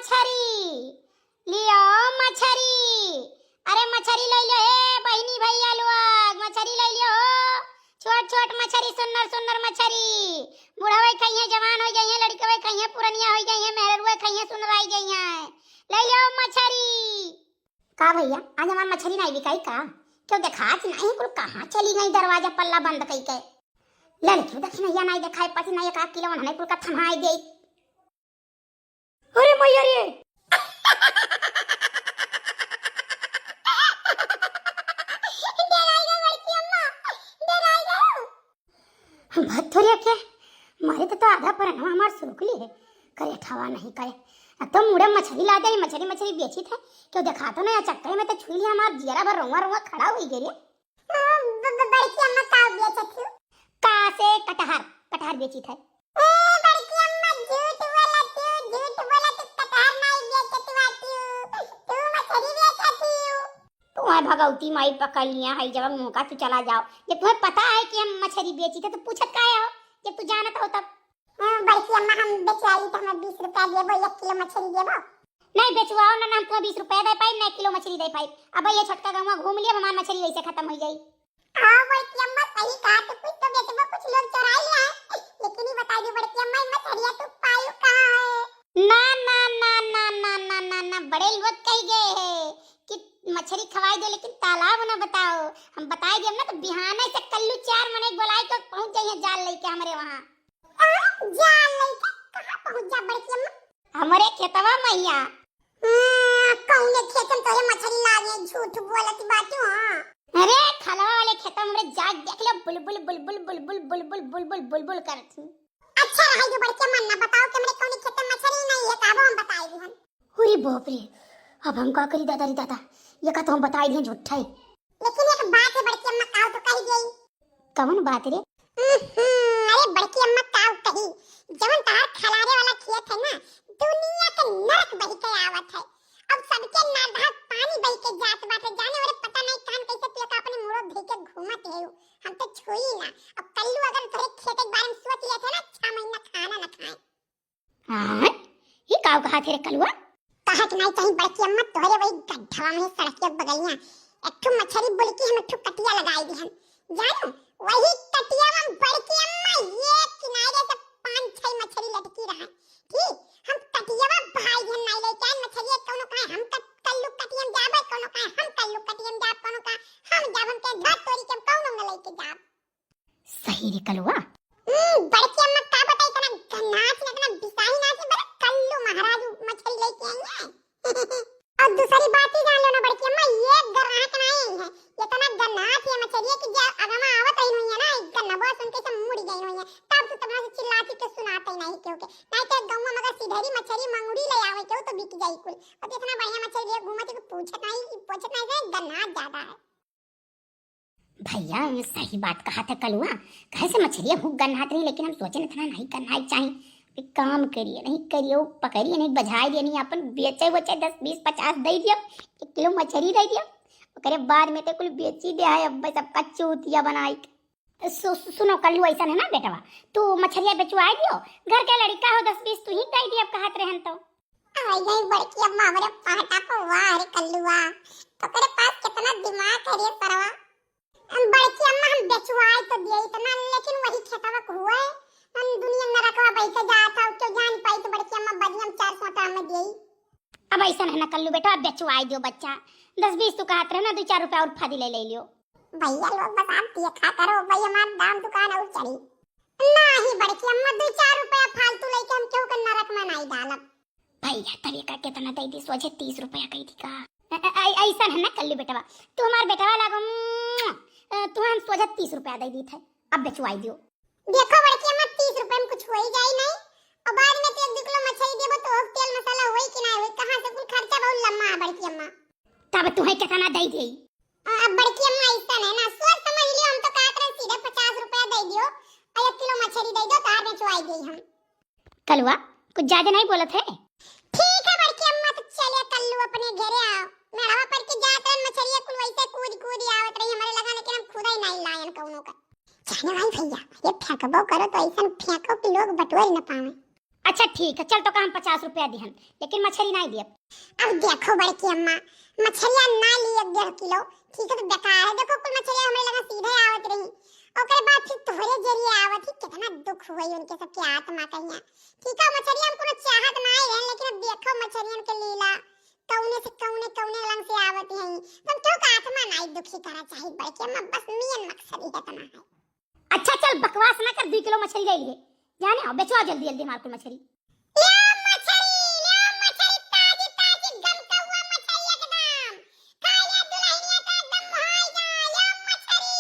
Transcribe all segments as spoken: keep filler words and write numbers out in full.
मछरी, लियो मछरी। अरे मछरी लइ लियो हे बहिनी भइया लोग, मछरी लइ लियो हो। छोट छोट मछरी, सुन्नर सुन्नर मछरी। बुढ़वे खइहें, जवान होइ जइहें, लड़िकवे खइहें, पुरनिया होइ जइहें, मेहररुए खइहें, सुन्नराइ जइहें। लइ लियो मछरी। का भइया, आज हमार मछरी नाहीं बिकाई का? केउ देखात नाहीं, कुल कहाँ चली गई दरवाजा पल्ला बंद कइ के? ललकिउ देखनहिया नाहीं देखाई पड़ती, नाहीं एक आध किलो ओन्हने कुल का थमाई देई। अरे मइया रे! डेराइ गए बड़की अम्मा, डेराइ गए। भतुरिया के मारे तो, तो आधा परनवा हमार सूख ली है, करे ठावा नहीं करे। अब तो मुड़े मछरी लादे, मछरी, मछरी बेचित है, केउ देखातो नहीं, चक्कर में तो छुई लिया, हमार जियरा भर रोवा रोवा खड़ा होइ गए रे। ओ, ब-, ब-, बड़की अम्मा का बेचत हू? का से कटहर, कटहर बेचित है। ए, बड़की अम्मा झूठ बोलत हू, झूठ बोलत हू, कटहर नाहीं बेचत बाटू, तू मछरी बेचत हू। तुम्हें भगवती माई पकड़ लिया है, जब मुँह का तू चला जाओ। जब तुम्हें पता है कि हम मछरी बेचित है तो पूछत काहे हो, जब तू जानत हो तब? हाँ, बड़की अम्मा, हम बेचवाई तो हमें बीस रुपया देबो, एक किलो मछरी देबो। नहीं बेचवाओ ना, ना हम तुम्हें बीस रुपया दे पाइब, ना एक किलो मछरी दे पाइब। अब ये छोटका गौवा घूम लिया, हमार मछरी वैसे खत्म होइ जाई। हाँ बड़की अम्मा, सही कहा, तो कुछ तो बेचबो, कुछ लोग चोराई ले आए। लेकिन ये बताई दे बड़की अम्मा, ये मछरिया तू पायू कहाँ है? ना, ना, ना, बड़े लोग कहि गए हैं कि मछरी खवाई दो, लेकिन तालाब ना बताओ। हम बताई देब ना तो बिहाने से कल्लू चार मनई बोलाइ के पहुँच जाइए जाल लइके हमरे वहाँ। हाँ, जाल लइके कहाँ पहुँच जा बड़की अम्मा? हमरे खेतवा मइया। हाँ, कौने खेत में तोरे मछरी लागे, झूठ बोलत बाटू, हाँ। अरे, खलवा वाले खेतवा में हमरे जाके देख लो, बुलबुल, बुलबुल, बुलबुल, बुलबुल, बुलबुल, बुलबुल करत ही। अच्छा, रहे जो बड़की अम्मा, ना बताओ कि हमरे कौने खेत में मछरी नहीं है, तबो हम बताई दिहन। अरे बाप रे, अब हम का करी दादा रे दादा, ये का तो हम बताई दिहन झूठा है। लेकिन एक बात है बड़की अम्मा, काव तो कहि देई। कवन बात रे? हम्म, अरे बड़की अम्मा काव कही, जवन तहार खलारे वाला खेत है ना, दुनिया के नरक बहि के आवत है। अब सबके नाधार पानी बहि के जात बाटे, जाने ओरे पता नहीं कान कैसे तू एक अपने मुड़ो धइ के घूमत है। हम तो छुई ना। अब कल्लू अगर तोरे खेत के बारे में सोच लेते ना, छह महीना खाना ना खाए। हाँ, ये काव कहा थे रे कलुआ? कहा कि नहीं कहीं बड़की अम्मा तोहरे वही गड्ढवा में सड़किया के बगलिया एक ठो मछरी बुलकी हम एक ठो कटिया लगाई दिहन। जानो, वही कटिया में बड़की अम्मा ये किनारे से पाँच छह मछरी लटकी रहा। ठीक, हम कटिया भाई दिहन नहीं लेके आए मछरी, कौनो कहे हम कट-, कल्लू कटिया में जाबे, कौनो कहे हम कल्लू कटिया में जाब, कौनो कहे हम जाब, हम के घर तोरी के हम कौनो न लेके जाब। सही रे कलुआ। हम्म, बड़की अम्मा का बताई, इतना गन्नाथ, इतना बिसाही नाथ, बड़ा कल्लू महाराज मछली लेके आई है। और दूसरी बात ही जान लो ना बड़की अम्मा, ये ग्राहक ना आई है, इतना गन्नाथ ये मछली है कि जो अगवा आवत रही हुई है ना, गन्नबो सुन के सब मुड़ गई हुई है। तब तो तुमने से चिल्लाती के सुनाते ही नहीं क्योंकि नहीं तो गौवा मगर सिधरी मछली मंगुरी ले आवे क्यों तो बिक जाई कुल। और इतना बढ़िया मछली है, घूमत के पूछत नहीं, पूछत नहीं से गन्नाथ ज्यादा है। भइया, ये सही बात कहा था कलुआ, कहे से मछरिया भूख गन्हात रही, लेकिन हम सोचे इतना नहीं गन्हाए के चाही। एक काम करिए, नहीं करिए, वो पकड़िए, नहीं बझाए दिए, नहीं अपन बेचे वचे दस, बीस, पचास दे दियो, एक किलो मछरी दे दियो, ओकरे बाद में तो कुल बेची दे है, अब सबका चूतिया बनाई के। सु-, सु-, सुनो कल्लू, ऐसा है ना बेटवा, तू मछरिया बेचवाए दियो, घर के लड़का हो, दस बीस तू ही दे दियो, अब कहत रहन तो। आई गई बड़की अम्मा हमरे पहटा पे, वाह रे कल्लुआ, तोकरे पास कितना दिमाग है रे सरवा। हम बड़की अम्मा हम बेचवाए तो दिए इतना, लेकिन वही खेतवा को हुए, हम दुनिया में रखवा बैठे जात हो, क्यों जान पाई तो बड़की अम्मा बड़ी हम चार सौ में दिए। अब ऐसा है ना कल्लू बेटा, अब बेचवाए दियो बच्चा, दस बीस तू कहत रहे ना, दो चार रुपया और फादी ले, ले लियो। भइया लोग बस आप देखा करो, भाई हमार दाम दुकान और चढ़ी। नहीं बड़की अम्मा, दो चार रुपया फालतू लेके हम केहू के नरक में नहीं डालब। भइया, तब एका कितना दे दी? सोझे तीस रुपया कही थी का? अ-, अ-, अ-, ऐसन है ना कल्लू बेटवा, तू हमार बेटवा लागो, मुआ, अ, तू हम सोझे तीस रुपया दे दी थे, अब बेचवाई दियो। देखो बड़की अम्मा, तीस रुपया में कुछ हो ही जाई नहीं, और बाद में तो एक दो किलो मछली देबो तो ओह तेल मसाला होई कि ना होई, कहाँ से कुल खर्चा बहुत लम्बा है बड़की अम्मा। तब तू है कितना दे दी? आ, बड़की अम्मा, ऐसा नहीं ना, सोच समझ लियो, हम तो कहत रहे सीधे पचास रुपया दे दियो और एक किलो मछली दे दियो, तार बेचवाई दे हम। कलुआ, कुछ ज्यादा नहीं बोलत है? ठीक है बड़की अम्मा, तो चलिए कल्लू अपने घरे आओ। मेड़वा पर के जात रहन मछरिया कुल वैसे कूद कूद आवत रही हमारे लगा, लेकिन हम खुदा ही नहीं लायन कौनो का। जाने वाली भइया, ये फेंकबो करो तो ऐसा फेंको कि लोग बटोर न पावे। अच्छा ठीक है, चल तोका हम पचास रुपया दिहन, लेकिन मछरी नाहीं दियब। अब देखो बड़की अम्मा, मछरिया ना ली एक डेढ़ किलो, ठीक है, तो बेकार है। देखो कुल मछरिया हमरे लगा सीधे आवत रही, ओकरे बाद फिर तोहरे जरिए आवत ही। कितना दुख हुआ उनके सबके आत्मा कहिया। ठीक है, मछरिया हम कोनो चाहत ना रहे, लेकिन अब देखो मछरियन के लीला, कौने से कौने कौने रंग से आवत हैं। तुम क्यों का आत्मा नाहीं दुखी करा चाहिए बड़की अम्मा, बस मेन मकसद ही इतना है। अच्छा चल बकवास ना कर, दुई किलो मछरी ले लिए, जाने आओ बेचवा जल्दी जल्दी हमार कुल मछरी। ले आओ मछरी, ले आओ मछरी, ताजी ताजी गमकौआ मछरी एकदम। खा ले दुल्हनिया का एकदम मोहाई जा, ले आओ मछरी।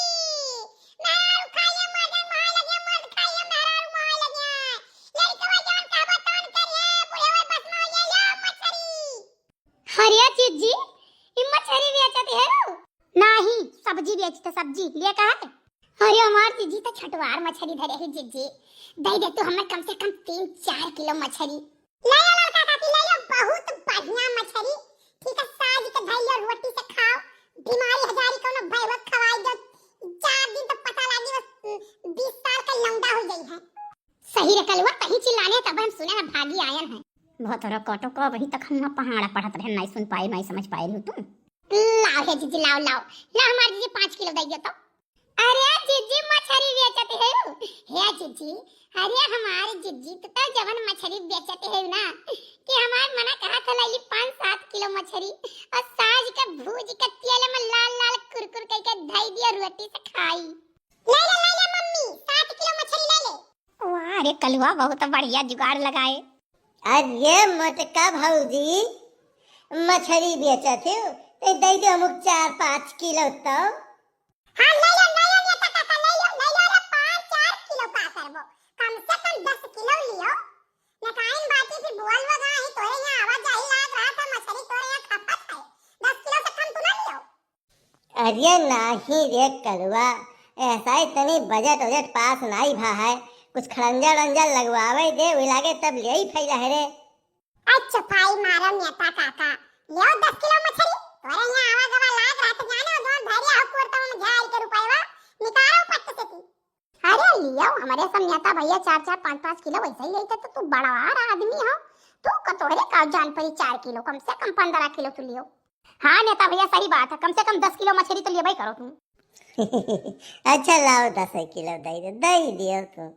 मेहरारू खा ले मर्दन मोहाई लगे, मर्द खा ले मेहरारू मोहाई लगे। लड़कवा जौन कहबा तौन करिए, बुढ़वा बस में हो जाए, ले आओ मछरी। अरे जिज्जी, ई मछरी बेचत है रो? नाहीं, सब्जी बेचत है, सब्जी लिए का है? अरे हमार जिज्जी तो छटवार मछरी धरे है जिज्जी, दे दे तू हमें कम से कम तीन चार किलो मछरी। ले लो लड़का काकी, ले लो, बहुत बढ़िया मछरी। ठीक है, साज के धर लो, रोटी से खाओ, बीमारी हजारी कोनो भैवत खवाई दो, चार दिन तो पता लागी बस बीस साल का लौंडा हो गई है। सही रे कलुआ, कहीं चिल्लाने तब हम सुने ना भागी आयन है। बहुत रो कटो को वही तक हम पहाड़ा पढ़त रहे, नाहीं सुन पाए, नाहीं समझ पाए रहो तुम। लाओ हे जिज्जी, लाओ, लाओ, ला हमार जिज्जी पाँच किलो दे दे तो। अरे जिज्जी मछरी बेचत है उ। हे जिज्जी, अरे हमार जिज्जी तो, तो जवन मछरी बेचत है ना कि हमार मना कहा था ले ली पाँच सात किलो मछरी और साज के भूज के तेल में लाल लाल कुरकुर करके धई दिया रोटी से खाई। ले ले, ले ले मम्मी, सात किलो मछरी ले ले। वाह रे कलुआ, बहुत बढ़िया जुगाड़ लगाए। अरे मोटका भौजी, मछरी बेचत हो, तो दे दो हमको चार पाँच किलो तो। हाँ, ले लो, ले लो, नेता काका, ले लो, ले लो रे, पाँच चार किलो का करबो, कम से कम दस किलो लियो, न काइन बाटी फिर बोल वगा ही, तोरे यहाँ आवाजाही लाग रहा था, मछरी तोरे यहाँ खपत है, दस किलो से कम तू ना लियो। अरे नाहीं रे कलुआ, ऐसा ही तनी बजट वजट पास नाहीं भा है, कुछ खड़ंजा वड़ंजा लगवावे दे, वही लागे तब ले ही फैला है रे। अच्छा भाई मारा नेता काका, ले आओ दस किलो मछली, तोरे यहाँ आवा गवा लाग रहा तो जाने वो जौन धैर्य हो कुर्ता में झाड़ के रुपएवा निकालो पट से की। अरे लियो, हमरे सब नेता भैया चार चार पाँच पाँच किलो वैसे ही लेते तो तू बड़ा आदमी हो, तू कतोहरे का जान पड़ी चार किलो, कम से कम पन्द्रह किलो तू लियो। हाँ नेता भैया सही बात है, कम से कम दस किलो मछली तो लेबे करो तू। अच्छा लाओ दस किलो दे दे, दे दियो तू।